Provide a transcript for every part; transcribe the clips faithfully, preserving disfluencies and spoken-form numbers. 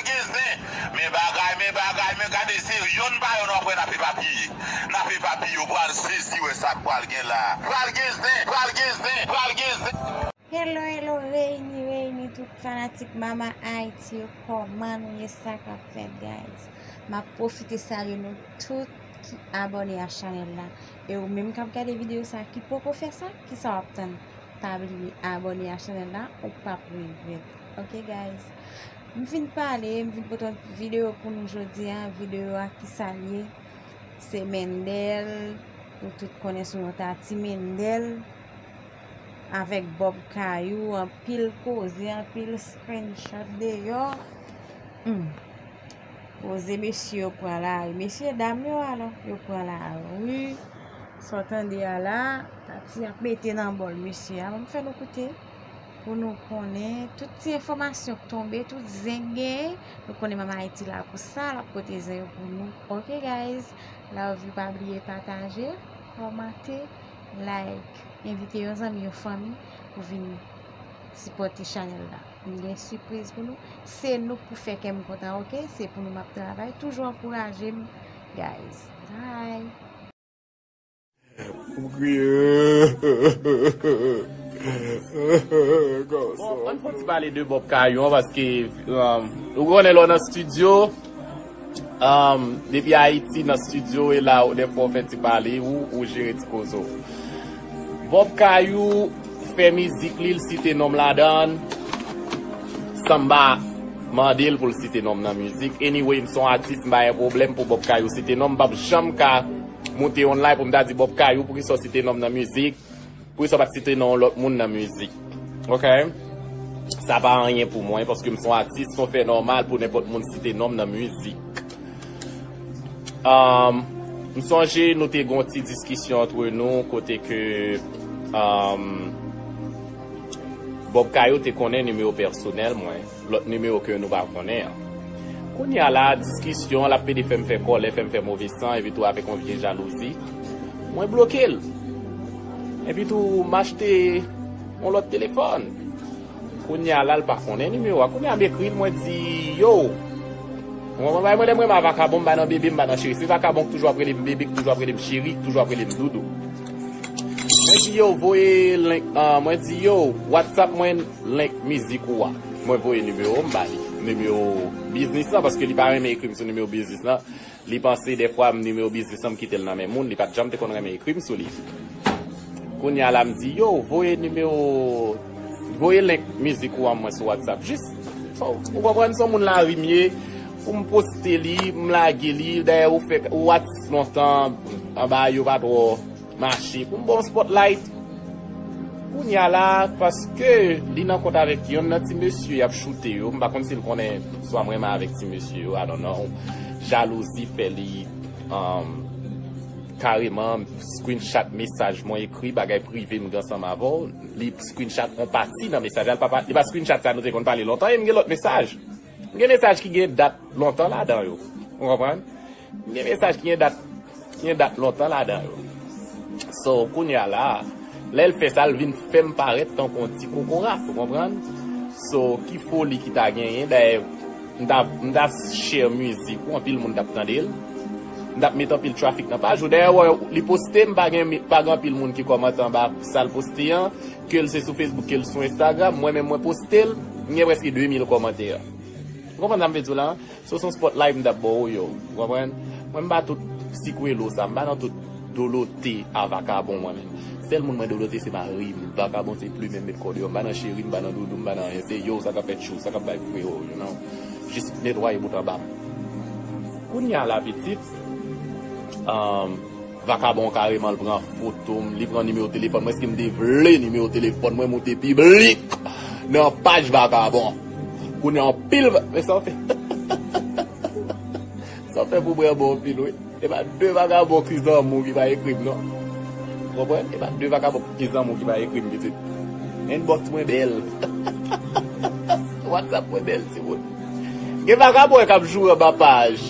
Gen zen, men bagay, men bagay, men gade se yonn pa yonn w ap wè n ap epapiye. N ap epapiye, w pral sezi wè sa k pral gen la. Pral gen zen, pral gen zen, pral gen zen. Hello, hello, reyini, reyini tout fanatik Mama Haiti yo, kòman nou ye, sa k ap fèt, guys? M ap pwofite salye nou tout ki abòne a chanèl la. E ou menm k ap gade videyo sa ki poko fè sa, kisa w ap tann? Pa bliye abòne a chanèl la, ou p ap regrèt. Ok, guys? M fin pale, m fin pote yon videyo pou nou jodi a. Videyo a kisa l ye? Se Mendel, nou tout konnen sou non Tati Mendel, avèk Bob Kayou, anpil koze, anpil screenshot deyò. Hmm. Koze mesye yo pran lari. Mesye dam yo alò, yo pran lari. Sa w tande a la, Tati ap mete nan bòl mesye a. Ban m fè nou koute pou nou konnen tout ti enfòmasyon k tonbe, tout zen k genyen. Nou konnen Mama Haiti la pou sa, l ap pote zen yo pou nou. Ok, guys? Love you, pa bliye pataje, kòmante, like. Envite yon zanmi, yon fanmi pou vin sipòte chanèl la. M gen sipriz pou nou. Se nou k pou fè kè m kontan, ok? Se pou nou m ap travay. Toujou ankouraje m, guys. Bye! Bon, ann fon ti pale de Bob Kayou an, paske, um, ou konnen lè w nan estidyo, um, depi Ayiti nan estidyo, e la, ou, dèfwa w fè ti pale, ou, ou jere ti koze w. Bob Kayou fè mizik li, l site non m ladan l, san m pa mande l pou l site non m nan mizik. Anyway, m se yon atis, m pa gen pwoblèm pou Bob Kayou site non m, m p ap janm ka monte online pou m ta di Bob Kayou, poukisa w site non m nan mizik, poukisa w pa t site non yon lòt moun nan mizik. Ok? Sa pa anyen pou mwen, paske m se yon atis, se yon fè nòmal pou nenpòt moun site non m nan mizik. Um, m sonje nou te gen yon ti diskisyon antre nou, kote ke, um, Bob Kayou te konnen nimewo pèsonèl mwen, lòt nimewo ke nou pa konnen an. Kounye a la, diskisyon an, l ap pede fè m fè kòlè, fè m fè move san, epi tou avèk yon vye jalouzi, mwen bloke l. Epi tou, m achte yon lòt telefòn. Kounye a la, l pa konnen nimewo a. Kounye a, m ekri l, mwen di, yo, mwen, mwen, mwen, lè mwen renmen a vakabon, m pa nan bebe, m pa nan cheri. Se vakabon ki toujou ap rele m bebe, ki toujou ap rele m cheri, ki toujou ap rele m doudou. Mwen di, yo, voye link, ah, mwen di, yo, WhatsApp mwen, link mizik ou a. Mwen voye nimewo m ba li. Nimewo biznis lan, paske li pa renmen ekri m sou nimewo biznis lan. Li panse dèfwa m nimewo biznis lan, m kite l nan men moun, li pa t janm te konn renmen ekri m sou li. Kounye a la, m di, yo, voye nimewo, voye link mizik ou a mwen sou WhatsApp. Jis, so, ou konprann, se yon moun lari m ye, pou m poste li, m lage li, dayè ou fè, ou atis lontan, anba yo pa twò mache pou m ba w spotlight. Kounye a la, paske li nan kont avèk yonn nan ti mesye y ap choute yo, m pa konn si l konnen swa m renmen avèk ti mesye yo, I don't know. Jalouzi fè li, um, kareman screenshot mesaj mwen ekri, bagay prive m gen ansanm avè w. Li screenshot yon pati nan mesaj la, li pa, li pa screenshot sa nou te konn pale lontan, e m gen lòt mesaj. M gen mesaj ki gen dat lontan ladan yo. Ou konprann? M gen mesaj ki gen dat, ki gen dat lontan ladan yo. So, kounye a la, lè l fè sa, l vin fè m parèt tankou yon ti kokorat, ou konprann? So, ki foli ki ta genyen? Dayè, m ta, m ta share mizik ou, anpil moun t ap tande l. M t ap met anpil traffic nan paj ou. Dayè, w wè, li poste, m pa gen, pa gen anpil moun ki kòmante anba sa l poste an, ke l se sou Facebook, ke l sou Instagram. Mwen menm, mwen poste l, m gen prèske de mil kòmantè. Ou konprann sa m vle di w la? So, se yon spotlight m t ap ba w, yo. Ou konprann? Mwen, m pa tout sikwelo sa, m pa nan tout dolote a vakabon, mwen menm. Sèl moun mwen dolote, se mari m. Vakabon, se plimen m met kò deyò. M pa nan cheri, m pa nan doudou, m pa nan anyen. Se yo, sa k ap fè tchou, sa k ap bay frewo, you know. Jis netwaye bout anba m. Kounye a la, pitit, um, Vakabon kareman l pran foto m, li pran nimewo telefòn mwen, èske m te vle nimewo telefòn mwen moute piblik nan paj vakabon? Kounye a anpil va-, men sa w fè. Sa w fè pou bwè bon anpil, wi. E pa de vakabon ki zanmi w ki pa ekri m, non. Ou konprann? E pa de vakabon ki zanmi w ki pa ekri m, pitit. Inbox mwen bèl. WhatsApp mwen bèl, timoun. Gen vakabon k ap joure anba paj.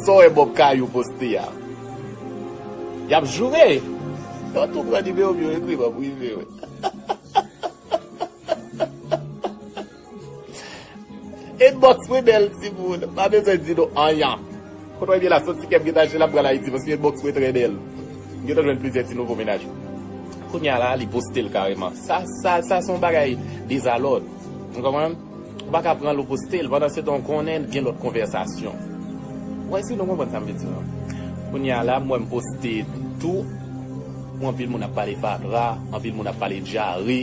Sa w wè Bob Kayou poste a. Y ap joure. Yo tou pran nimewo m, yo ekri m an prive, wi. Inbox mwen bèl, timoun. Pa bezwen di nou anyen. Kote w ye la, soti kè m gentan achte l, m pral Ayiti, paske inbox mwen trè bèl. M gentan jwenn plizyè ti nouvo mennaj. Kounye a la, li poste l kareman. Sa, sa, sa se yon bagay dezalòd. Ou konprann? Ou pa ka pran l ou poste l, pandan se tan w konnen gen lòt konvèsasyon. Ou wè, si nou konprann sa m vle di an. Kounye a la, m wè m poste tou. Pou anpil moun ap pale fatra, anpil moun ap pale dyare,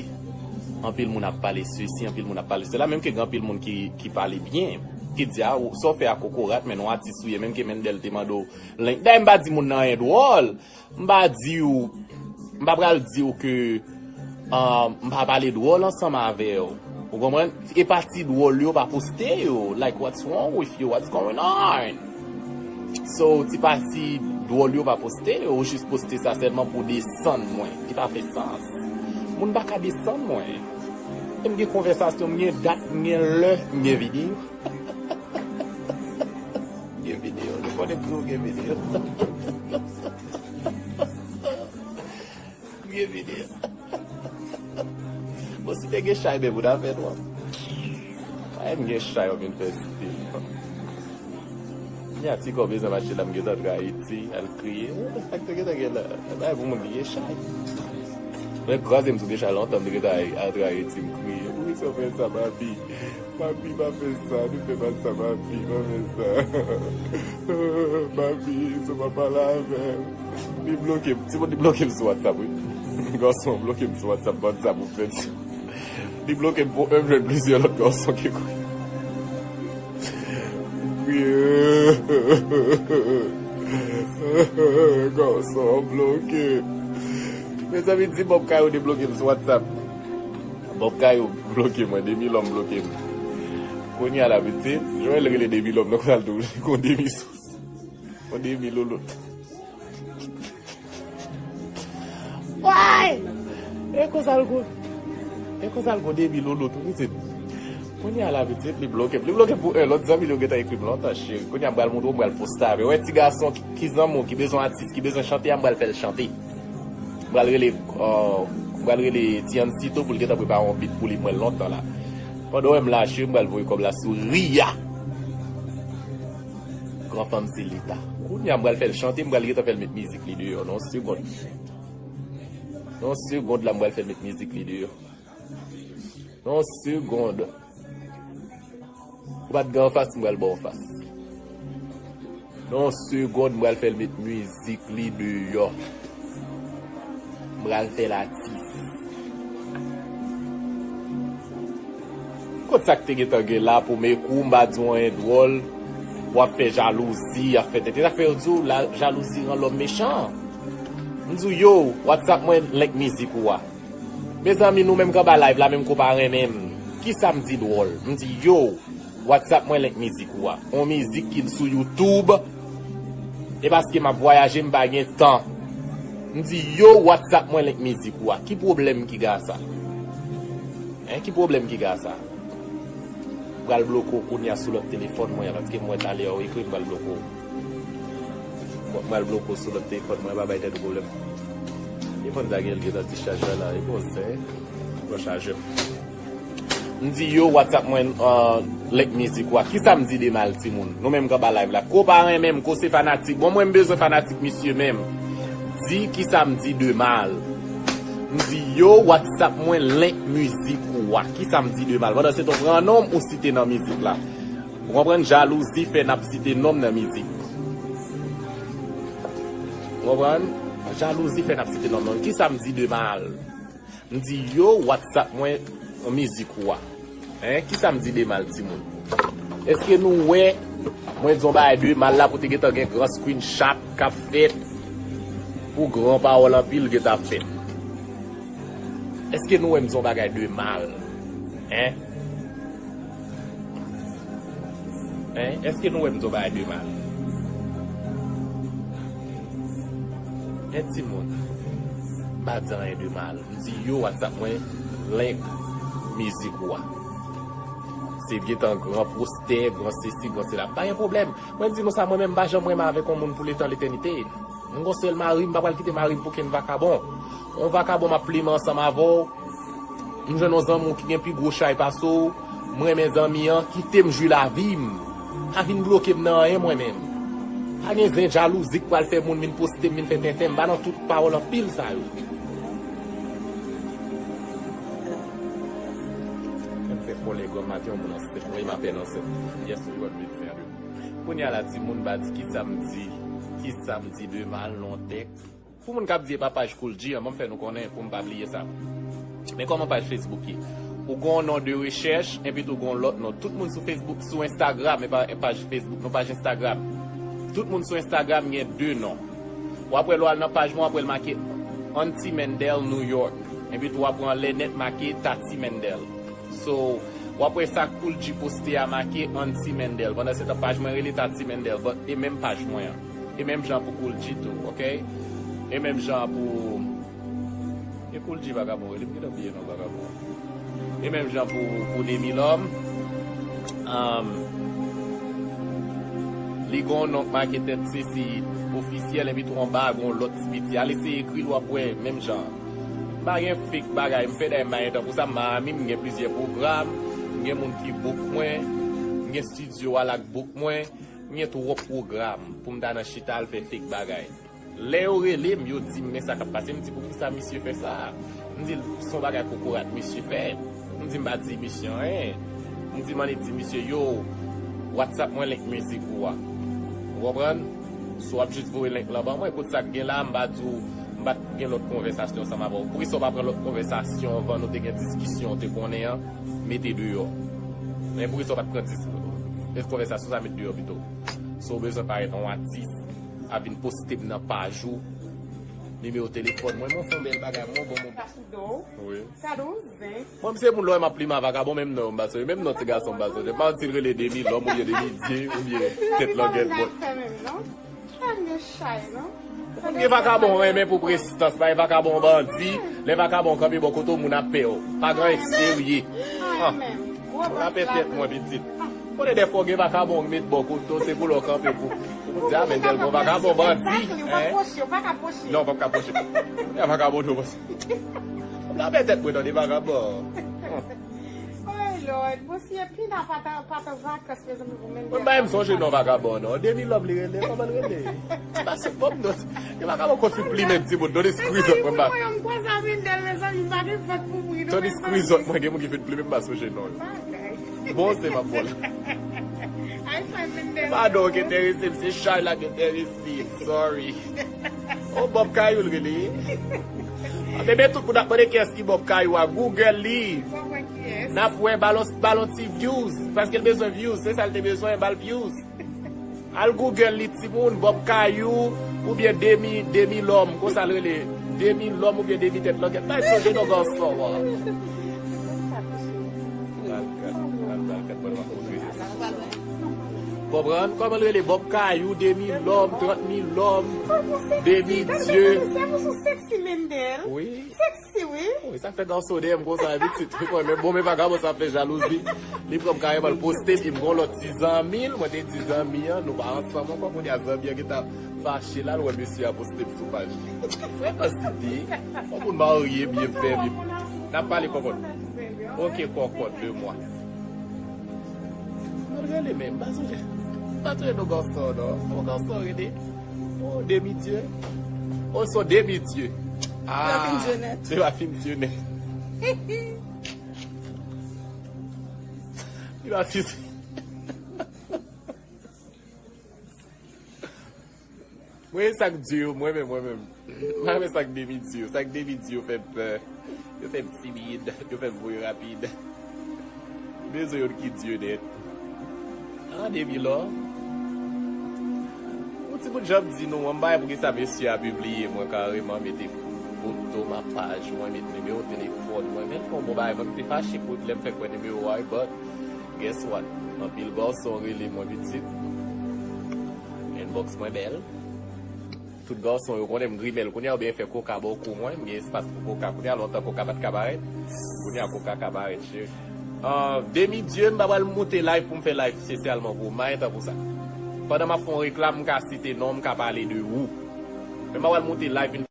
anpil moun ap pale sesi, anpil moun ap pale sela, menm ke gen anpil moun ki, ki pale byen, ki di, a, ou, sa w fè a kokorat, men non atis ou ye, menm ke Mendel te mande w link. Dayè, m pa di moun nan anyen dwòl, m pa di w, m pa pral di w ke, um, m pa pale dwòl ansanm avè w. Ou konprann? E pati dwòl yo pa poste yo. Like, what's wrong with you? What's going on? So, ti pati dwòl yo pa poste yo, ou jis poste sa sèlman pou desann mwen. Li pa fè sans. Moun pa ka desann mwen. E m gen konvèsasyon, m gen dat, m gen lè, m gen videyo. M gen videyo, nou konnen pou nou gen videyo. M gen videyo. Bon, si te gen chay, men moun ap fè nwa. Ay, m gen chay, w ap vin fè stil. Kounye a, ti kò bezwen mache la, m gentan antre Ayiti, al kriye. Sa k te gentan gen la, bay pou moun ki gen chay. Mwen kraze m sou gen chay lontan, m te gentan antre Ayiti, m kriye. Poukisa w fè sa, papi? Papi, pa fè sa, nou fè pa sa, papi, pa fè sa. Papi, si w pa pale avè m. Li bloke m, timoun, li bloke m sou WhatsApp, wi. Gason bloke m sou WhatsApp, bann sa pou fè. Li bloke m pou m jwenn plizyè lòt gason ki kwi. Gason bloke. Mezanmi, di Bob Kayou debloke m sou WhatsApp. Bob Kayou bloke mwen, Demi Lòm bloke m. Kounye a la, pitit, Joel rele Demi Lòm nan, kounye a l tou, li kon Demi Sous. Kon Demi Loulout. Way! E konsa l go, e konsa l go Demi Loulout, wi, pitit. Kounye a la, pitit, li bloke m. Li bloke m pou en lòt zanmi li yo gentan ekri m lontan, cheri. Kounye a m pral montre w, m pral poste avè w. Wè ti gason ki, ki zanmi w, ki bezwen atis, ki bezwen chante a, m pral fè l chante. M pral rele, uh, m pral rele Tiancito pou l gentan prepare yon beat pou li, mwen lontan la. Pandan w wè m la, cheri, m pral voye kòb la sou Ria. Gran fanm se leta. Kounye a m pral fè l chante, m pral gentan fè l met mizik li deyò. Nan yon segonn. Nan yon segonn la, m pral fè l met mizik li deyò. Nan yon segonn. Ou pa t gen anfas, m pral ba w anfas. Nan yon segonn, m pral fè l met mizik li deyò. M pral fè l atis. Kot sa k te gentan gen la pou m ekou, m pa di w anyen dwòl, w ap fè jalouzi, ap fè tenten. Sa k fè yo di w la, jalouzi rann lòm mechan. M di w, yo, WhatsApp mwen link mizik ou a. Mezanmi, nou menm k anba live la, menm ke w pa renmen m, kisa m di dwòl? M di, yo, WhatsApp mwen link mizik ou a. On mizik ki sou YouTube. E paske m ap vwayaje, m pa gen tan. M di, yo, WhatsApp mwen link mizik ou a. Ki pwoblèm ki gen a sa? Hein, ki pwoblèm ki gen a sa? M pral bloke w kounye a sou lòt telefòn mwen an, paske m wè talè a w ekri, m pral bloke w. M pral bloke w sou lòt telefòn mwen an, pa bay tèt ou pwoblèm. Telefòn sa gen l gentan ti chajè la, e bon, se yon chajè. M di yo, WhatsApp mwen, uh, link mizik ou a. Kisa m di de mal, timoun? Nou menm k anba live la. Ke w pa renmen m, ke w se fanatik. Bon, mwen m bezwen fanatik misye menm. Di kisa m di de mal. M di yo, WhatsApp mwen link mizik ou a. Kisa m di de mal? Pandan se tan w pran non m ou site nan mizik la. Ou konprann? Jalouzi fè n ap site non m nan mizik. Ou konprann? Jalouzi fè n ap site non m nan. Kisa m di de mal? M di, yo, WhatsApp mwen, yon mizik ou a. Hein? Kisa m di de mal, timoun? Èske nou wè mwen di yon bagay de mal la pou te gentan gen gran screenshot k ap fèt, pou gran pawòl anpil gentan ap fèt? Èske nou wè m di yon bagay de mal? Hein? Hein? Èske nou wè m di yon bagay de mal? Hein, timoun? M pa di anyen de mal. M di yo, WhatsApp mwen, link mizik ou a. Se gentan gran postè, gran sesi, gran sela. Pa gen pwoblèm. Mwen di nou sa, mwen menm, m pa janm renmen avèk yon moun pou letan letènite. M gon sèl mari, m pa pral kite mari m pou kenn vakabon. Yon vakabon m ap plimen ansanm avè w. M jwenn yon zanmi w ki gen pi gwo chay pase w. M renmen zanmi an, kite m jwi lavi m. Pa vin bloke m nan anyen mwen menm. Pa gen zen jalouzi k pral fè moun vin poste m, vin fè tenten m. M pa nan tout pawòl anpil sa yo. Kè m fè kòlè granmaten yon moun ansent. Mwen, m apèn ansent. Yes, we want me to. Kounye a la, timoun, m pa di kisa m di, kisa m di de mal nan yon tèks. Pou moun k ap di e pa paj Koul G an, ban m fè nou konnen pou m pa bliye sa. Men kòman paj Facebook ye? Ou gen yon non de rechèch, epi tou gen yon lòt non. Tout moun sou Facebook, sou Instagram, e pa paj Facebook, non, paj Instagram. Tout moun sou Instagram gen de non. W ap wè lè w al nan paj mwen, w ap wè l make Auntie Mendel New York. Epi tou w ap wè anlè nèt make Tati Mendel. So, w ap wè sa Koul G poste a make Auntie Mendel. Pandan se tan paj mwen rele Tati Mendel, but e menm paj mwen an. E menm jan pou Koul G tou, ok? E menm jan pou, e Koul G vagabon, rele m gentan bliye non vagabon. E menm jan pou, pou Demi Lòm. Um, li gon non k make tèt Sesi ofisyèl, epi tou anba a gon lòt ti piti. Al eseye ekri l, w ap wè menm jan. M pa gen fake bagay, m fè dayè m pa gen tan pou sa, m Miami, m gen plizyè pwogram, m gen moun ki book mwen, m gen estidyo a la k book mwen, m gen twòp pwogram pou m ta nan chita al fè fake bagay. Lè yo rele m, yo di m, men sa k ap pase, m di, poukisa misye fè sa? M di, se yon bagay kokorat misye fè. M di, m pa di misye anyen. M di, m annik di misye, yo, WhatsApp mwen link mizik ou a. Ou konprann? Si w ap jis voye link lan ban mwen, kout sa k gen la, m pa di w, m pa t gen lòt konvèsasyon ansanm avè w. Poukisa w pa pran lòt konvèsasyon anvan nou te gen diskisyon w te konnen an, mete deyò? Men poukisa w pa t pran dis-, konvèsasyon sa met deyò pito? Si w bezwen parèt yon atis, ap vin poste m nan paj ou, nimewo telefòn mwen, mwen fè yon bèl bagay, mwen bon moun. Sa sou do w. Wi. Gade yon zen. Mwen, m se moun lè w wè m ap plimen a vakabon, menm non yo m pa sonje, menm non ti gason m pa sonje. M pa konn si l rele Demi Lòm oubyen Demi Dye oubyen tèt langèt bòt. Fè menm non. Fè m gen chay non. Moun gen vakabon renmen pou prezistans, pa gen vakabon bandi, lè vakabon kanpe bò kote w, moun ap pè w. Pa gen anyen k serye. Ah. Moun ap pè tèt mwen pitit. Konnen dèfwa w gen vakabon k met bò kote w, se pou lè w kanpe pou, pou moun di, a, men tèl gon vakabon bandi. Hein? Non, w p ap ka pwoche. Kounye a vakabon tou pase. Moun ap pè tèt mwen tande vakabon. Oh Lord, bon, si e Pina pa t an, pa t an vakans, mezanmi, pou menm. Mwen pa menm sonje non vakabon non. Demi Lòm li rele, kòman l rele? Pase bon non. E vakabon konn fin plimen timoun, tande skrizòt mwen ba. Mwen, m kwaze a Mendel, mezanmi, m pa gen vant pou mouri non. Tande skrizòt mwen, gen moun ki fin plimen, m pa sonje non yo. Bon, se m ap vòlè. Ay, sa Mendel. Padon, ki enterese m, se chay la ki enterese m. Sorry. Oh, Bob Kayou l rele. Ah, bebe, tout moun ap mande kiyès ki Bob Kayou a. Google li. N ap wè balon, balon ti views. Paske l bezwen views. Se sa l te bezwen, ba l views. Al Google li, timoun, Bob Kayou oubyen Demi, Demi Lòm. Konsa l rele. Demi Lòm oubyen Demi Tèt Langèt. Bay sonje non gason an. Konprann? Kòman l rele? Bob Kayou, Demi Lòm, Trant Mil Lòm, Demi Dye. Se pou sou seksi Mendel. Wi. Seksi, wi. Wi, sa fè gason dèyè m konsa, pitit. Wi, mwen, men bon, men vakabon sa fè jalouzi. Li pran m kareman, l poste, epi m gon lòt ti zanmi l, mwen te di zanmi an, nou pa ansanm ankò, kounye a zanmi an gentan fache la, l wè mesye a poste m sou paj li. Frekans li di, yon moun marye, byen fè, byen. N ap pale kòkòt. Ok, kòkòt, de mwa. Mwen rele men, m pa sonje. M pa sonje non gason, non. Yon gason rele. Oh, Demi Dye. Oh, se yon Demi Dye. Ah, se pa fin Dye nèt. Li pa fin. Mwen, sa k di yo, mwen menm, mwen menm. Mwen renmen sa k Demi di yo. Sa k Demi di yo fè m pè. Yo fè m timid. Yo fè m voye rapid. Bezwen youn ki di yo nèt. Ah, Demi Lòm. Yon ti bout jan m di nou, mwen m pa wè poukisa mesye a pibliye mwen kareman, mete foto m ak paj mwen, mete nimewo telefòn mwen. Men l fè yon bon bagay, mwen m te fache pou lè m fèk wè nimewo a, wi, but guess what? Anpil gason rele mwen pitit. Inbox mwen bèl. Tout gason yo konnen m grimèl kounye a, oubyen fè koka bò kou mwen, m gen espas pou koka kounye a, lontan koka pa t ka parèt, kounye a koka ka parèt, cheri. Ah, Demi Dye, m pa pral moute live pou m fè live espesyalman pou ou, m pa gen tan pou sa. Pandan m ap fè yon reklam, m ka site non, m ka pale de ou. Men m pa pral moute live vin